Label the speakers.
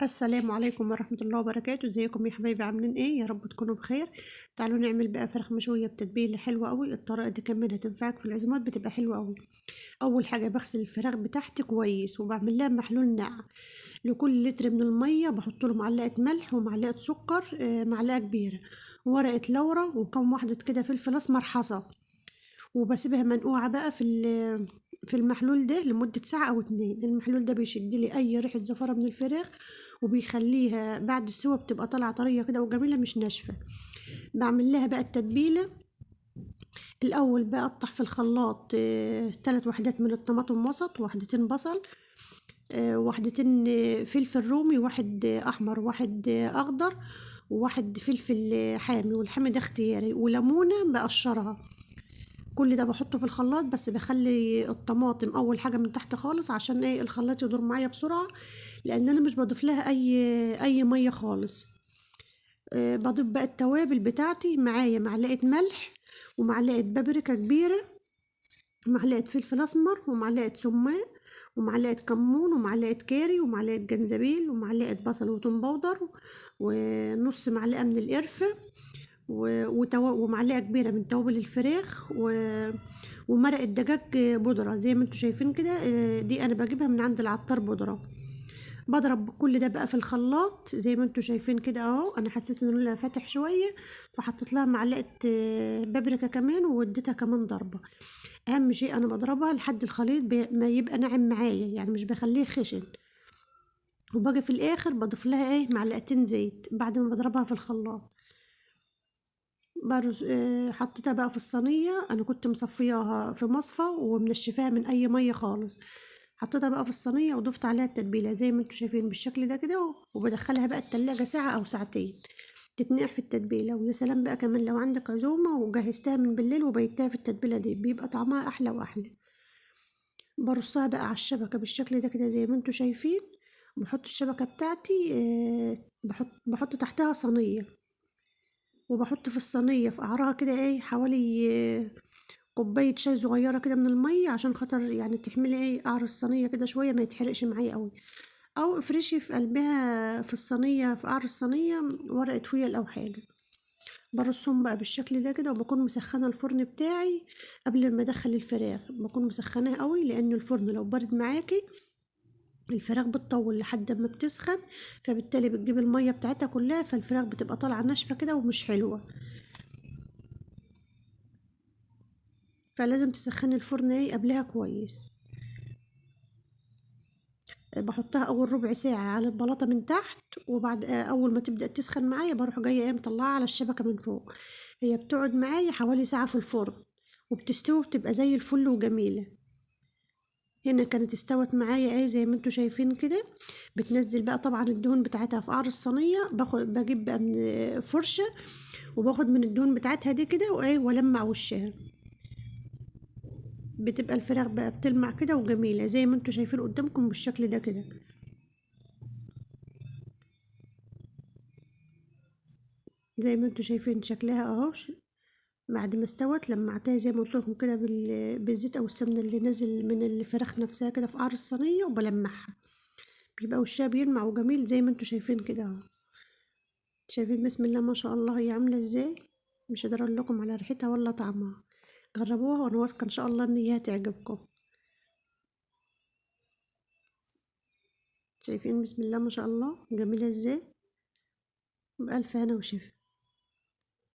Speaker 1: السلام عليكم ورحمة الله وبركاته. ازيكم يا حبايبي، عاملين ايه؟ يا رب تكونوا بخير. تعالوا نعمل بقى فراخ مشوية بتتبيلة حلوة قوي. الطريقة دي كمان هتنفعك في العزومات، بتبقى حلوة قوي. اول حاجة بغسل الفراخ بتاعتي كويس وبعمل لها محلول نقع. لكل لتر من المية بحط له معلقة ملح ومعلقة سكر، معلقة كبيرة، ورقة لورا، وكم واحدة كده فلفل اسمر حصى، وبسيبها منقوعة بقى في المحلول ده لمدة ساعة أو 2. المحلول ده بيشد لي أي ريحة زفرة من الفراخ وبيخليها بعد السوا بتبقى طالعة طرية كده وجميلة مش ناشفة. بعمل لها بقى التتبيلة. الأول بقطع في الخلاط 3 وحدات من الطماطم وسط، وحدتين بصل، وحدتين فلفل رومي، واحد أحمر واحد أخضر، وواحد فلفل حامي، والحامي ده اختياري، وليمونة بقشرها. كل ده بحطه في الخلاط، بس بخلي الطماطم اول حاجة من تحت خالص عشان ايه الخلاط يدور معايا بسرعة، لان انا مش بضيف لها اي مية خالص. بضيف بقى التوابل بتاعتي معايا، معلقه ملح ومعلقة بابريكا كبيرة، ومعلقة فلفل اسمر، ومعلقة سماق، ومعلقة كمون، ومعلقة كاري، ومعلقة جنزبيل، ومعلقة بصل وتوم بودر، ونص معلقه من القرفه، ومعلقة كبيرة من توابل الفراخ، ومرق الدجاج بودره زي ما انتم شايفين كده. دي انا بجيبها من عند العطار بودره. بضرب كل ده بقى في الخلاط زي ما انتم شايفين كده اهو. انا حسيت ان لونها فاتح شوية فحطيت لها معلقه بابريكا كمان، واديتها كمان ضربه. اهم شيء انا بضربها لحد الخليط ما يبقى ناعم معايا، يعني مش بخليه خشن. وباجي في الاخر بضيف لها ايه معلقتين زيت بعد ما بضربها في الخلاط. حطيتها بقى في الصينية. انا كنت مصفياها في مصفى ومنشفاها من اي مية خالص. حطيتها بقى في الصينية وضفت عليها التتبيله زي ما انتم شايفين بالشكل ده كده، وبدخلها بقى التلاجة ساعة او ساعتين تتنقع في التتبيله. ويا سلام بقى كمان لو عندك عزومة وجهزتها من بالليل وبيتها في التتبيله دي، بيبقى طعمها احلى واحلى. برصها بقى على الشبكة بالشكل ده كده زي ما انتم شايفين. بحط الشبكة بتاعتي، بحط تحتها صينية، وبحط في الصينية في قعرها كده ايه حوالي كوباية شاي صغيرة كده من المية، عشان خاطر يعني تحملي ايه قعر الصينية كده شوية ما يتحرقش معايا قوي. او افرشي في قلبها في الصينية في قعر الصينية ورقة فويل او حاجة. برصهم بقى بالشكل ده كده، وبكون مسخنة الفرن بتاعي قبل ما ادخل الفراخ، بكون مسخناه قوي لان الفرن لو برد معاكي الفراخ بتطول لحد ما بتسخن، فبالتالي بتجيب المية بتاعتها كلها، فالفراخ بتبقى طالعه ناشفة كده ومش حلوة. فلازم تسخني الفرن ايه قبلها كويس. بحطها اول ربع ساعة على البلاطه من تحت، وبعد اول ما تبدا تسخن معايا بروح جاية ايه مطلعها على الشبكة من فوق. هي بتقعد معايا حوالي ساعة في الفرن وبتستوي وبتبقى زي الفل وجميلة. هنا كانت استوت معايا ايه زي ما انتم شايفين كده. بتنزل بقى طبعا الدهون بتاعتها في قعر الصينية. بجيب بقى من فرشه وباخد من الدهون بتاعتها دي كده وايه والمع وشها. بتبقى الفراخ بقى بتلمع كده وجميلة زي ما انتم شايفين قدامكم بالشكل ده كده. زي ما انتم شايفين شكلها اهو. بعد ما استوت لمعتها زي ما قلت لكم كده بالزيت او السمنة اللي نازل من الفراخ نفسها كده في قعر الصينية، وبلمعها بيبقى وشها بيلمع وجميل زي ما انتم شايفين كده اهو. شايفين بسم الله ما شاء الله هي عامله ازاي. مش قادرة اقول لكم على ريحتها ولا طعمها. جربوها وانا واثقة ان شاء الله ان هي هتعجبكم. شايفين بسم الله ما شاء الله جميلة ازاي. بألف هنا وشفا.